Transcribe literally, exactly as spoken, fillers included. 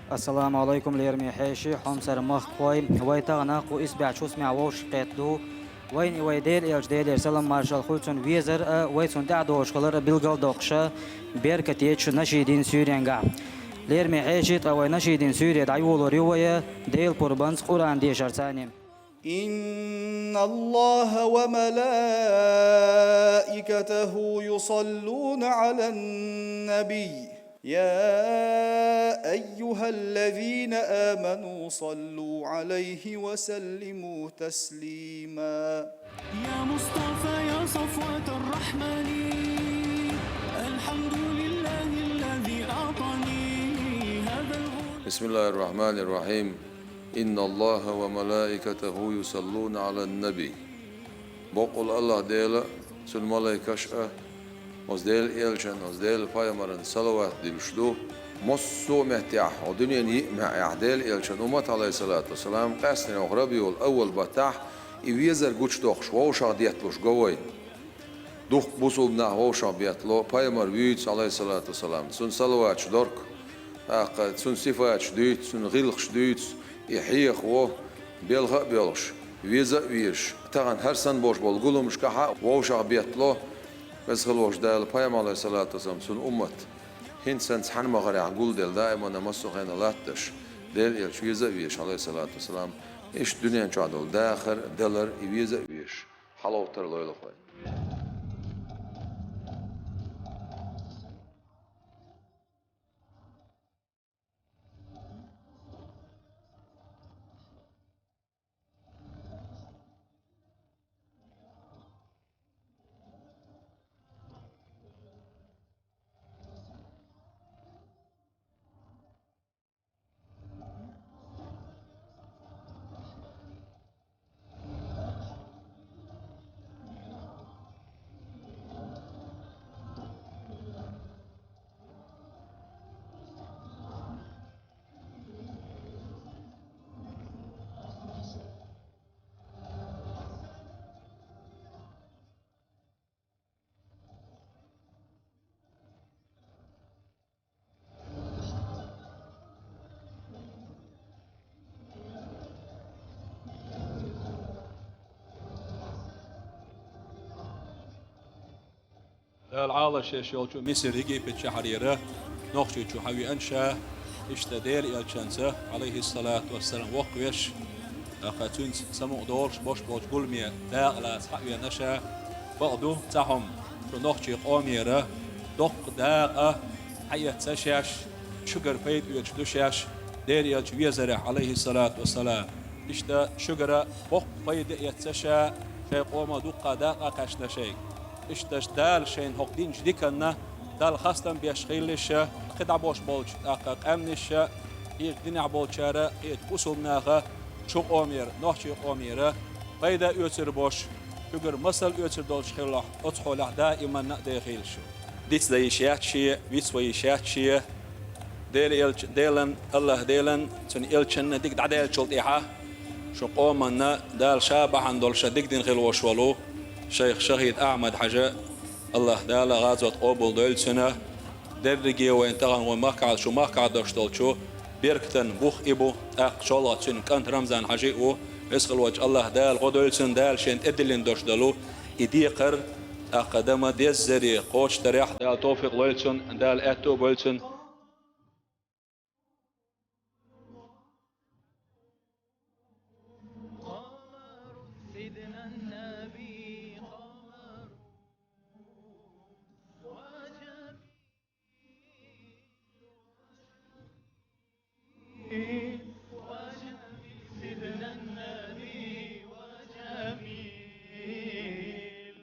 Ассаламу Ӏалайкум, лераме хьеший, хьомсара махкахой. Вай тахана кху исбаьхьча хӀусамехь вовшахкхетта ду. Вайна и вай Делан Элча, Делера салам-маршалла хуьлда цунна, везар а, вай цунна тӀаьхьадогӀуш хилар а билгалдоккхуш, беркате йолчу Нашидин суьйренгахь. Лераме хьеший, ткъа вай Нашидин суьйре дӀайолор ю вай, Делан пурбанца Къуръан дешарца. إن الله وملائكته يصلون على النبي، يا أيها الذين آمنوا صلوا عليه وسلموا تسليما. يا مصطفى يا صفوة الرحمن، الحمد لله الذي أعطاني هذا الغلام. بسم الله الرحمن الرحيم. إن الله وملائكته يصلون على النبي. Боккъал АллахӀ Дела, Цуьнан малайкаш а, оцу Делан Элчанна, оцу Делан пайхамарна салават диллуш ду. Массо а меттехь, хьо дуьненан йиъ маьӀехь Делан Элчан уммат, Ӏалайхиссалату вассалам, къаьсттина йолу РабиӀул-Аввал баттахь, и везар гучудоккхуш, вовшах детталуш го вай. Дуккха бусулба нах вовшах беттало, пайхамар вуьйцу, Ӏалайхиссалату вассалам, цунна салаваташ дохку, тӀаккха цунна сифаташ дуьйцу, цунна гӀиллакхаш дуьйцу, и хьехаво, белха а боьлхуш, веза а везаш, тахана хӀара санна болуш болу гуламашкахь а вовшах беттало, Веза хилла волчу Дала, пайхамар, Ӏалайхиссалату вассалам, цуьнан уммат, хӀинца санна цхьаьна ма-хилларехь гулделла, даиманна массо а хенахь латтадеш, Делан Элча веза а везаш, Ӏалайхиссалату вассалам, иштта дуьнен чохь долу дахар а, далар а, и веза а везаш, хьалха тарлойла вай. Дала Ӏалашъеш йолчу Мисар, Египет шахьарера нохчийчу хьан веана ша, иштта Делан Элчанца, Ӏалайхиссалату вассалам, воккхавеш, тӀаккха цуьнца самукъа долуш болуш болчу гуламе дакъа лаца хьан веана ша, бакъ ду, цхьа хӀума, шу нохчийн къомера доккха дакъа хьаэцна шаьш, шуьгара пайда оьцуш ду шаьш, Делан Элча везарехь, Ӏалайхиссалату вассалам. Иштта шуьгара боккха пайда эцна ша, шайн къомо дуккха дакъа кхаьчна шайга. Иштта Дала шайна хӀокху динчу диканна Далла хастам беш хилла ша, кхидӀа болуш болчу тӀаккха къаьмнаш а, кхечу динехь болчара, кхечу бусулба наха, шу къомера, нохчийн къомера пайда оьцур болуш, шуьгара масал оьцур долуш хилахь, оцу хьолехь даиманна а дехийла шу. Дицдан йиш яц шен, вицван йиш яц шен. Делан Элча-, Делан, АллахӀ Делан, Цуьнан Элчанна дика дӀадаьллачул тӀаьхьа, шун къоманна Дала ша бахьана долуш дика дина хилла волуш волу шайх ШахӀид Ахьмад-Хьажа, АллахӀ Дала гӀазот къобалдойла цуьнан, дерриге а вайн тахана вайн махкахь, шун махкахь долуш долчу беркатан бух и бу, тӀаккха шолгӀа цуьнан кӀант Рамзан-Хьажи а ву, веза хилла волчу АллахӀ Дала гӀо дойла цуьнан, Дала шайна тӀедиллина долуш долу и декхар, тӀаккха дан ма деззара кхочушдарехь, Дала товфикъ лойла цунна, Дала аьтто а бойла цунна.